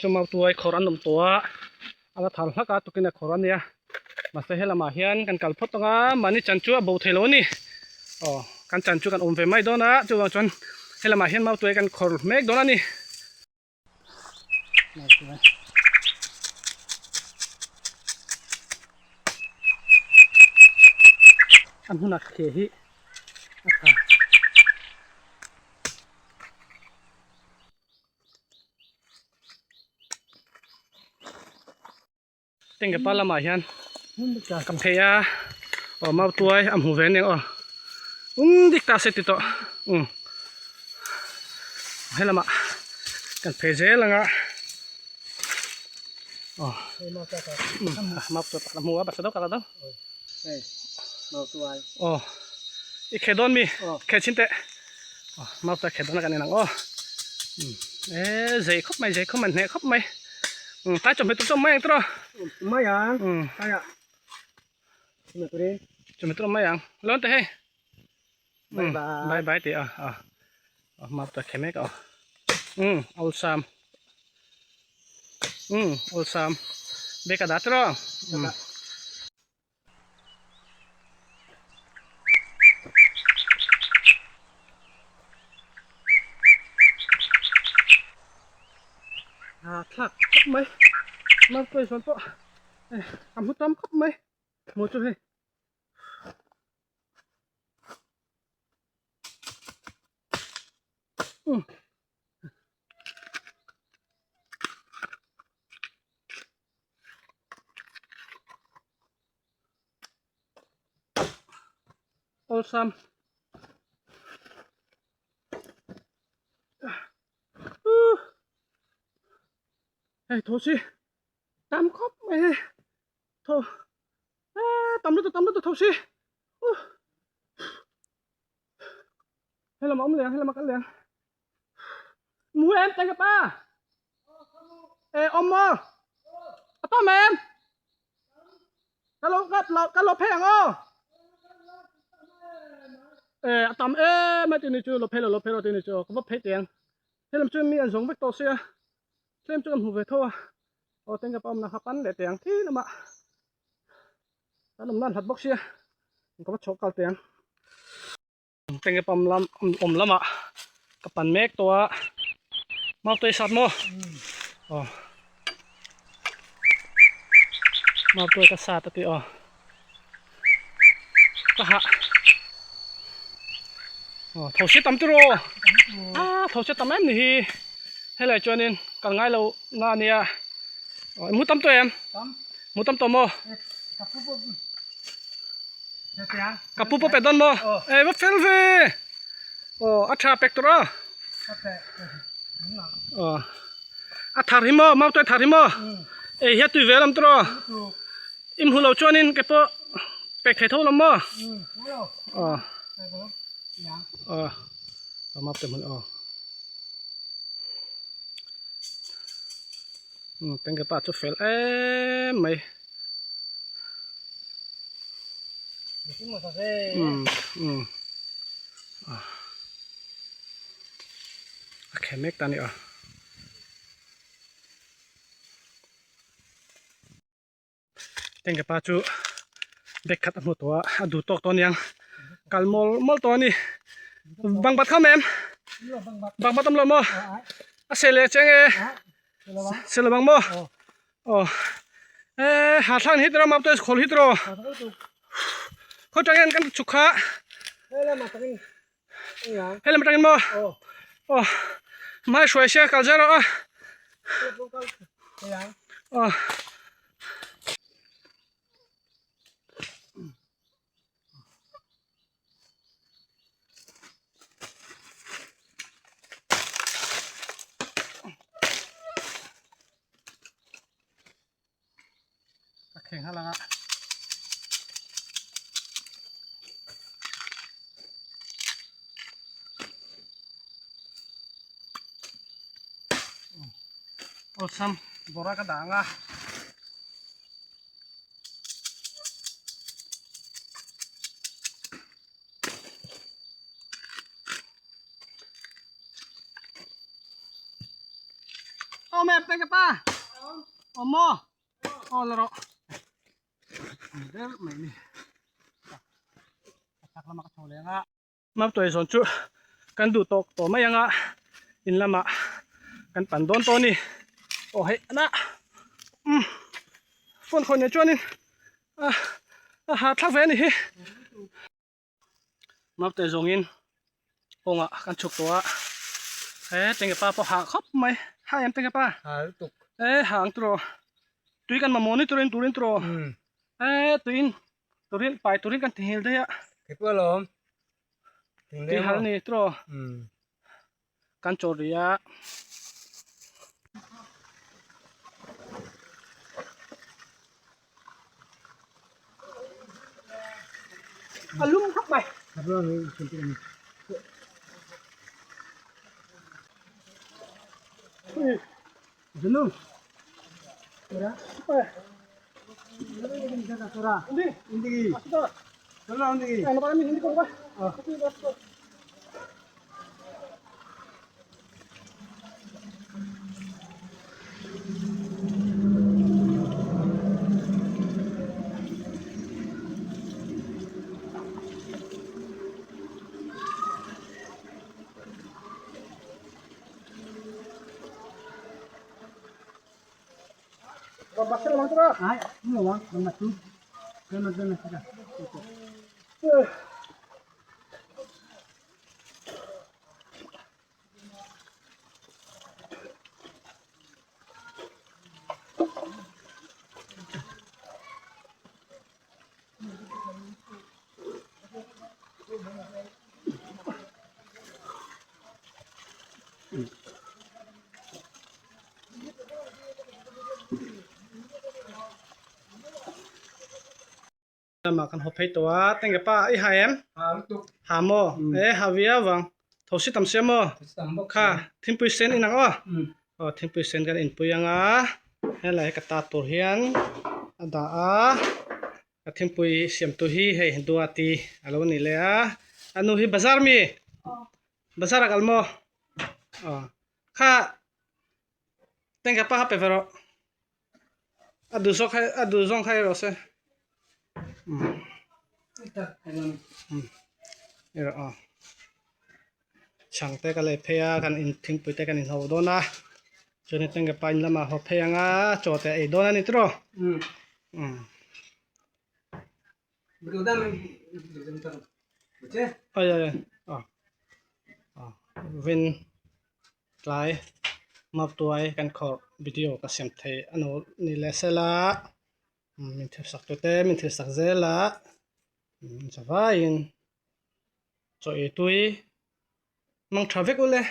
Chu mautuai khawrh an awm tawh a, a la thar hlak a tukin a khawrh a nia. Mahse helamah hian kan kal phawt ang a, mahni chan chu a bo thei lo a ni. Aw kan chan chu kan awm ve mai dawn a, chuvang chuan helamah hian mautuai kan khawrh mek dawn a ni. Mautuai. A hmunah khe hi a tha. Tengkepa lamah hian kan phei a aw mau tuai a hmu ve aniang aw um dik ta se ti tawh um helamah kan phei zel ang a aw mau tuai pakhat a hmu a basa deuh kala deuh aw i khe dawn mi khe chhin teh aw mau tuai khe dawn a kan en ang aw e zei khawp mai zei khawp mai hneh khawp mai tai chawhmeh tur chu awm mai ang tiraw mai ang tai ah chawhmeh turin chawhmeh tur awm mai ang lawn teh hei bye bye bye bye tih a a mau tuai khe mek a aw awlsam awlsam bag a dah tiraw. À thlak khawp mai mangkawi zawn pawh a hmu tam khawp mai hmuh chu hei. Awlsam hei tho si tam khawp mai hei tho tam lutuk tam lutuk tho si helam a awm leh ang helam a kal leh ang mu em teng ka pa e awm maw a tam em ka lo ka lo ka lo phei ang aw e a tam em a ti ni chu lo phei lo lo phei lo ti ni chu ka va phei teh ang helam chu mi an zawng vek tawh sia tlem chu kan hmu ve tho a aw teng ka pa awmna kha pan leh teh ang thi lamah kan awmna an hlat bawk sia ka va chhuah kal teh ang. Tenge pam lam awm lamah ka pan mek tawh a mau tuai sat maw aw mau tuai ka sat a tih aw ka hah aw tho si tam tiraw a tho si tam em ni hi helai chuanin kal ngai lo na ania aw i mu tam tawh em mu tam tawh maw. Ka pu pawh pe dawn maw? Ei va fel ve! Aw a tha pek tur a. Aw a thar hi maw mau tuai thar hi maw? Ei hi a tui ve lam tur aw. I hmu lo chuanin ke pawh pek thei tho lam maw? Aw aw mau tuai hmun aw. Tengge pa chu fel em mai. A khe mek ta a ni a. Tengge pa chu bag khat a hmu tawh a, a duh tawk tawh a niang. Kal mawl mawl tawh a ni. Bang bat kha mem. Bang bat awm lo maw? A seh leh cheng e. Seh lo bang maw? Aw. E ha thlang hi tiraw map te khawl hi tiraw. Khaw tangin kan chhuk kha. He lam atangin maw? Aw. Hmai hruai sia kal zel rawh a. Aw. Ka kheng ha lang a. Awlsam bawra ka dah ang a. Awm em? Tengge pa awm maw aw la rawh ber mai ni a chak lama ka chho leng a Maptuai zawn chu kan duh tawk tawh mai anga in lamah kan pan dawn tawh a ni aw hei ana umm phone khawn nen chuanin a a hahthlak ve a ni hi. Maptuai zawngin kawngah kan chhuk tawh a he tenge pa pawh hah khawp mai ha em tenge pa ha lutuk e ha ang turaw tui kan mamawh ni turin turin turaw e tuiin turin pai turin kan tinghil daih a Kei pawh alawm tui hal ni turaw kan chaw rih a. A lum khawp mai. Lamah kan haw phei tawh a tenge pa i ha em ha lutuk ha maw e ha viau vang tho si tam sia maw kha thingpui sen in ang aw aw thingpui sen kan inpui ang a helai hi ka ta tur hian a dah a ka thingpui siam tu hi hei duati a lo ni leh a a nu hi bazar mi bazar ah kal maw aw kha tenge pa kha pe ve rawh. A duh zawk kha a duh zawng kha erawh se erawh aw chhang te ka lei phei a kan in thingpui te kan inho dawn a chuan hetiang ka pa in lamah haw phei ang a chaw te a ei dawn a ni tiraw ai ai aw aw vin. Tlai maptuai kan khawrh video ka siam thei a no ni leh sela min thilsak tute min thilsak zel a zavaiin chaw ei tui mang tha vek ule.